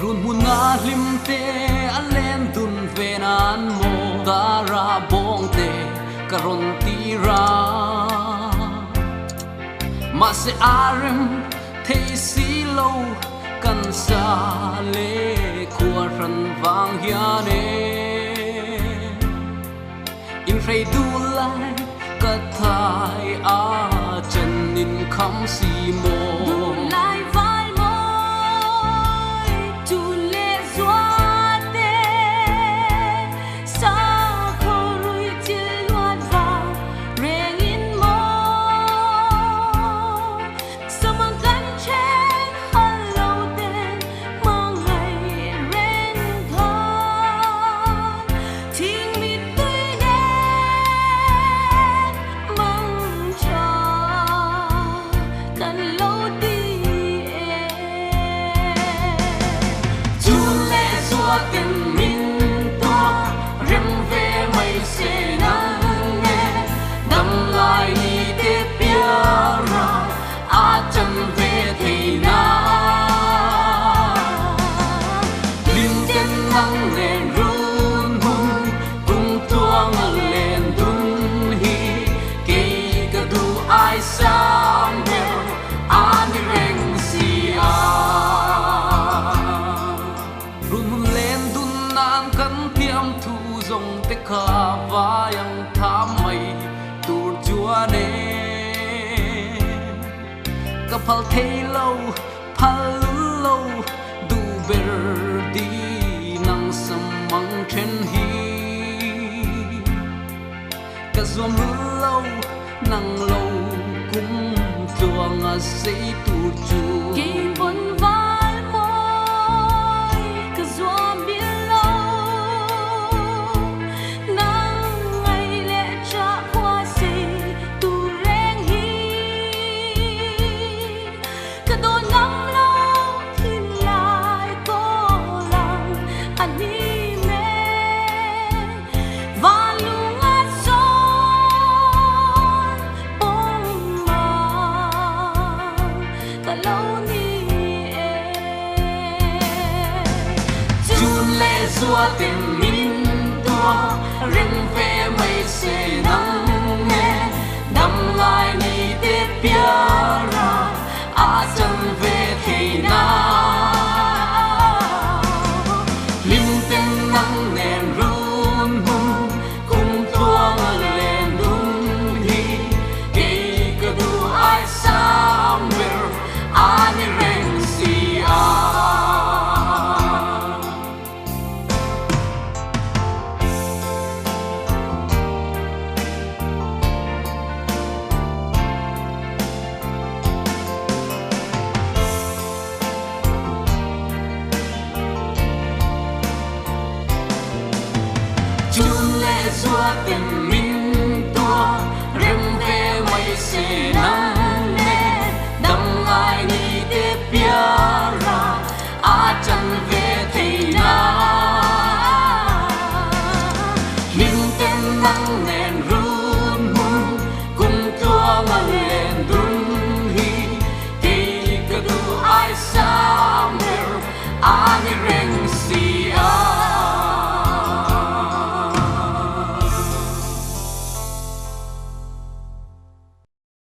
Run hmuna hlim te a len dun ve nan maw Dara bawng te ka rawn tir a. Mahse a rem thei si lo kan sa le khua hran vang hian e. Inhrei duh lai ka thai a chen in kham si maw. Duhlai val mawi chu le zuate sakhaw rui chil luat vang reng in maw. Samang kan then hal lo ten hmangaih reng khan thing mittui nen mang tha kan lo ti e. Chu leh zuatin min tuah rem ve mai se nang e, dam lai ni te piara a chan ve thei na. Hlim ten nang nen run hmun kum tluang a len dun hi kei ka duh ai sang ber a ni reng si a. Run hmun len dun nan kan thiam thu zawng te kha vai ang tham mai tur chuan e. Ka phal thei lo, phal lo, duh ber di nang sam mang then hi. Ka zuam lul lo, nang lo kum tluang a sei tur chu. Kei pawn val mawi ka zuam bil lo, nang ngai leh chah khua sei tur reng hi. Ka dawn ngam lo thin lai kawl ang a hlim e. Van lung a zawn pawm ang ka lo ni e. Chun leh zuatin min tuah rem ve mai se nang e. Dam lai ni te piara a chan ve thei na. Hlim ten nang nen run hmun kum tluang a len dun hi kei ka duh ai sang ber a ni reng si a. Chun leh zuatin min tuah rem ve mai se.